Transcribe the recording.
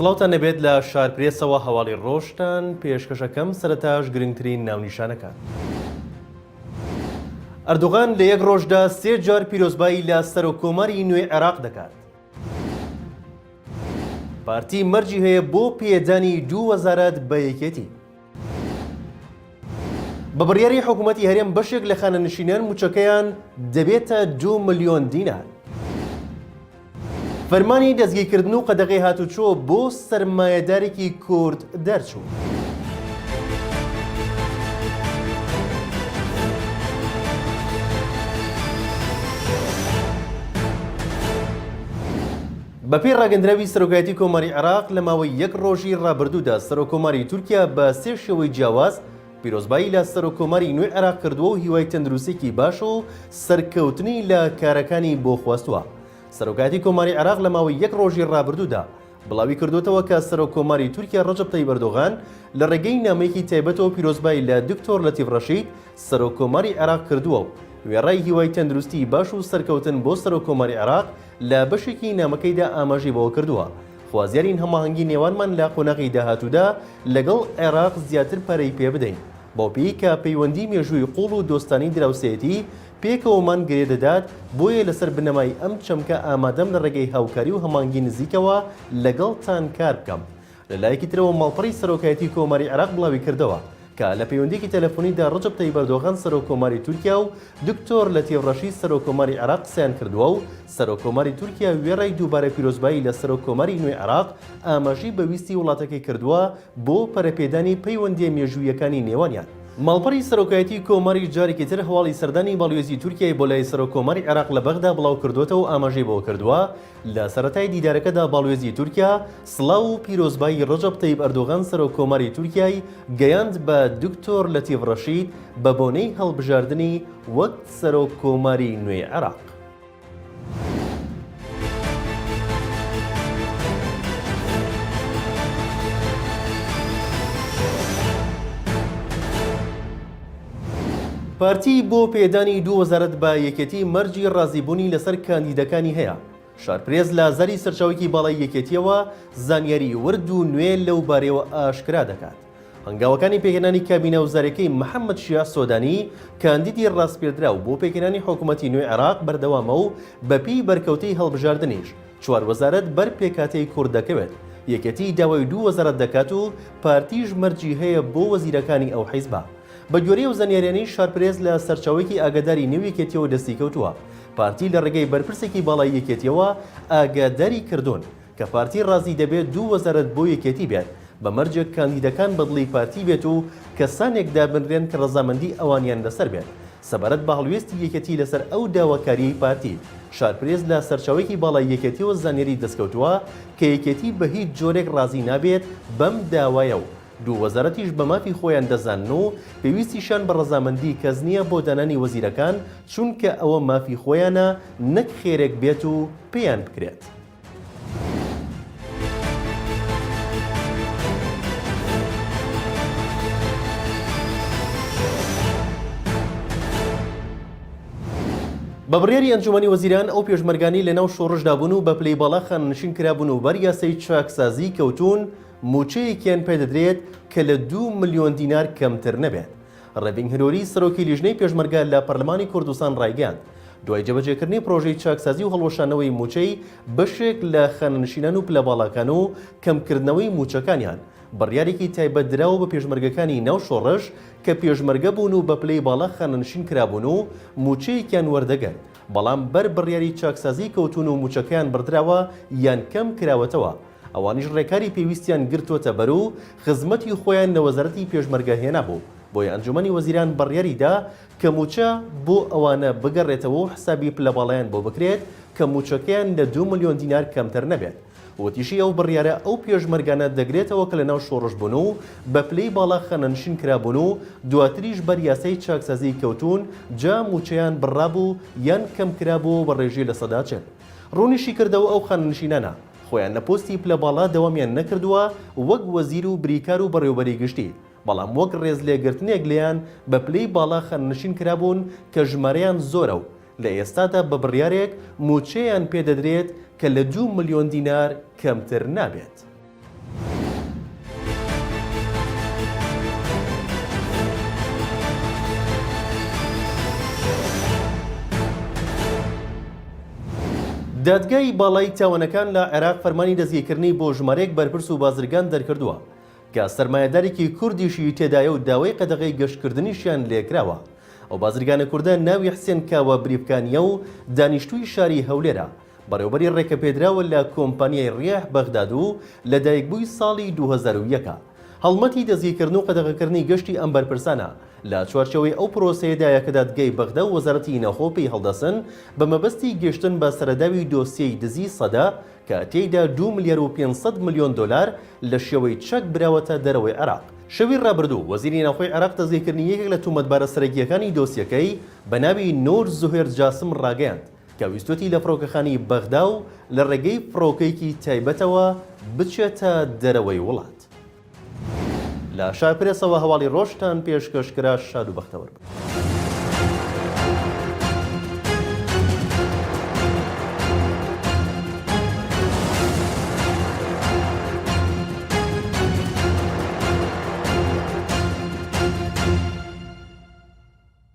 سڵاوتان لێبێت لە شارپرێسەوە هەواڵی ڕۆژتان پێشکەشەکەم سەرەتاش گرنگترین ناونیشانەکان. ئەردۆغان لە یەک ڕۆژدا سێ جار پیرۆزبایی لە سەرۆک کۆماری نوێی عێراق دەکات. پارتی مەرجی هەیە بۆ پێدانی دوو وەزارەت بە یەکێتی. بە بڕیاری حکوومەتی هەرێم بەشێک لە خانەنشینان مووچەکەیان دەبێتە دوو ملیۆن دینار. فەرمانی دەستگیرکردن و قەدەغەی هاتوچۆ بۆ سەرمایەدارێکی کورد دەرچوو. بەپێی ڕاگەندراوی سەرۆکایەتی کۆماری عێراق، لە ماوەی یەک ڕۆژی ڕابردوودا سەرۆککۆماری تورکیا بە سێ شێوەی جیاواز پیرۆزبایی لە سەرۆککۆماری نوێی عێراق کردووە و هیوای تەندروستییەکی باش و سەرکەوتنی لە کارەکانی بۆ خواستووە. سەرۆکایەتی کۆماری عێراق لە ماوەی یەک ڕۆژی ڕابردوودا بڵاوی کردووەتەوە کە سەرۆک کۆماری تورکیا ڕەجەب تەیب ئەردۆغان لە ڕێگەی نامەیەکی تایبەتەوە پیرۆزبایی لە دکتۆر لەتیف ڕەشید سەرۆک کۆماری عێراق کردووە و وێڕای هیوای تەندروستیی باش و سەرکەوتن بۆ سەرۆک کۆماری عێراق لە بەشێکی نامەکەیدا ئاماژەی بەوە کردووە، خوازیارین هەماهەنگی نێوانمان لە قۆناغی داهاتوودا لەگەڵ عێراق زیاتر پەرەی پێ بدەین، بەوپێیەی کە پەیوەندی مێژووی قووڵ و دۆستانی دراوسێیەتی پێکەوەمان گرێ دەدات، بۆیە لەسەر بنەمای ئەم چەمکە ئامادەم لە ڕێگەی هاوکاری و هەمانگی نزیکەوە لەگەڵتان کار بکەم. لە لایەکی ترەوە ماڵپەڕی سەرۆکایەتی کۆماری عێراق بڵاویکردەوە کە لە پەیوەندییەکی تەلەفۆنیدا ڕەجەب تەیب ئەردۆغان سەرۆک کۆماری تورکیا و دکتۆر لەتیف ڕەشید سەرۆک کۆماری عێراق قسەیان کردووە و سەرۆک کۆماری تورکیا وێڕای دووبارە پیرۆزبایی لە سەرۆک کۆماری نوێی عێراق ئاماژەی بە ویستی وڵاتەکەی کردووە بۆ پەرەپێدانی پەیوەندییە مێژووییەکانی نێوانیان. ماڵپەڕی سەرۆکایەتی کۆماری جارێکی تر هەواڵی سەردانی باڵیۆزی تورکیای بۆ لای سەرۆک کۆماری عێراق لە بەغدا بڵاوکردووەتەوە و ئاماژەی بەوەکردووە لە سەرەتای دیدارەکەدا باڵوێزی تورکیا سڵاو و پیرۆزبایی ڕەجەب تەیب ئەردۆغان سەرۆک کۆماری تورکیای گەیاند بە دکتۆر لەتیف ڕەشید بە بۆنەی هەڵبژاردنی وەک سەرۆک کۆماری نوێی عێراق. پارتی بۆ پێدانی دوو وەزارەت بە یەکێتی مەرجی ڕازیبوونی لەسەر کاندیدەکانی هەیە. شارپرێس لە زاری سەرچاوەیەکی باڵای یەکێتییەوە زانیاری ورد و نوێ لەو بارەیەوە ئاشکرا دەکات. هەنگاوەکانی پێکهێنانی کابینە وزاریەکەی محەممەد شیاع سۆدانی، کاندیدی ڕاسپێردراو بۆ پێکهێنانی حکومەتی نوێی عێراق بەردەوامە و بەپێی بەرکەوتەی هەڵبژاردنیش چوار وەزارەت بەر پێکهاتەی کورد دەکەوێت. یەکێتی داوای دوو وەزارەت دەکات و پارتیش مەرجی هەیە بۆ وەزیرەکانی ئەو حیزبە. بە گوێرەی ئەو زانیاریانەی شارپرێس لە سەرچاوەیەکی ئاگاداری نێو یەکێتیەوە دەستی کەوتووە، پارتی لە ڕێگەی بەرپرسێکی باڵای یەکێتیەوە ئاگاداری کردوون کە پارتی ڕازی دەبێت دوو وەزارەت بۆ یەکێتی بێت بە مەرجێک کاندیدەکان بە دڵی پارتی بێت و کەسانێک دابنرێن کە ڕەزامەندی ئەوانیان لەسەر بێت. سەبارەت بە هەڵوێستی یەکێتی لەسەر ئەو داواکاریەی پارتی، شارپرێس لە سەرچاوەیەکی باڵای یەکێتیەوە زانیاری دەستکەوتووە کە یەکێتی بە هیچ جۆرێک ڕازی نابێت بەم داوایە و دوو وەزارەتیش بە مافی خۆیان دەزانن و پێویستیشیان بە ڕەزامەندی کەس نییە بۆ دانانی وەزیرەکان، چونکە ئەوە مافی خۆیانە نەک خێرێک بێت و پێیان بکرێت. بە بڕیاری ئەنجومەنی وەزیران ئەو پێشمەرگانەی لەناو شۆڕشدا بوون و بە پلەی باڵا خانەنشین کرابوون و بەر یاسای چاکسازی کەوتوون، مووچەیەکیان پێدەدرێت کە لە دوو ملیۆن دینار کەمتر نەبێت. ڕێبین هرۆری سەرۆکی لیژنەی پێشمەرگە لە پەرلەمانی کوردستان ڕایگەیاند، دوای جێبەجێکردنی پرۆژەی چاکسازی و هەڵوەشانەوەی مووچەی بەشێک لە خانەنشینان و پلە باڵاکان و کەمکردنەوەی مووچەکانیان، بڕیارێکی تایبەت دراوە بە پێشمەرگەکانی ناو شۆڕش کە پێشمەرگە بوون و بە پلەی باڵا خانەنشین کرابوون و مووچەیەکیان وەردەگرت، بەڵام بەر بڕیاری چاکسازی کەوتوون و مووچەکەیان بڕدراوە یان کەم کراوەتەوە. ئەوانیش ڕێکاری پێویستیان گرتۆتە بەر و خزمەتی خۆیان لە وەزارەتی پێشمەرگە هێنابوو، بۆیە ئەنجومەنی وەزیران بڕیاری دا کە مووچە بۆ ئەوانە بگەڕێتەوە و حسابی پلەباڵایان بۆ بکرێت کە مووچەکەیان لە دوو ملیۆن دینار کەمتر نەبێت. وتیشی ئەو بڕیارە ئەو پێشمەرگانە دەگرێتەوە کە لەناو شۆڕش بوون و بە پلەی باڵا خانەنشین کرابوون و دواتریش بەر یاسای چاکسازیی کەوتوون جا مووچەیان بڕرابوو یان کەمکرابووەوە بە ڕێژەی 40%. ڕوونیشیکردەوە ئەو خانەنشینانە خۆیان لە پۆستی پلە باڵا دەوامیان نەکردووە وەک وەزیر و بریکار و بەڕێوەبەری گشتی، بەڵام وەک ڕێزلێگرتنێک لێیان بە پلەی باڵا خانەنشین کرابوون کە ژمارەیان زۆرە و لە ئێستادا بە بڕیارێک مووچەیان پێدەدرێت کە لە دوو ملیۆن دینار کەمتر نابێت. دادگای باڵای تاوانەکان لە عێراق فەرمانی دەستگیرکردنی بۆ ژمارەیەک بەرپرس و بازرگان دەرکردووە کە سەرمایەدارێکی کوردیشی تێدایە و داوای قەدەغەی گەشتکردنیشیان لێکراوە. ئەو بازرگانە کوردە ناوی حسێن کاوە بریفکانییە و دانیشتووی شاری هەولێرە، بەڕێوەبەری ڕێکەپێدراوە لە کۆمپانیای ڕیاح بەغداد و لەدایکبووی ساڵی 2001 ە. هەڵمەتی دەستگیرکردن و قەدەغەکردنی گەشتی ئەم بەرپرسانە لە چوارچێوەی ئەو پرۆسەیەدایە کە دادگای بەغدا و وەزارەتی ناوخۆ پێی هەڵدەستن بە مەبەستی گەشتن بە سەرەداوی دۆسیەی دزی سەدە کە تێیدا دوو ملیار و 500 ملیۆن دۆلار لە شێوەی چەک براوەتە دەرەوەی عێراق. شەوی ڕابردوو وەزیری ناوخۆی عێراق دەستگیرکردنی یەکێک لە تومەتبارە سەرەکییەکانی دۆسیەکەی بە ناوی نور زوهێر جاسم ڕاگەیاند کە ویستوویەتی لە فڕۆکەخانەی بەغدا و لە ڕێگەی فڕۆکەیەکی تایبەتەوە بچێتە دەرەوەی وڵات. لە شارپرێسەوە هەواڵی ڕۆژتان پێشکەش کرا شاد و بەختەوەر بن.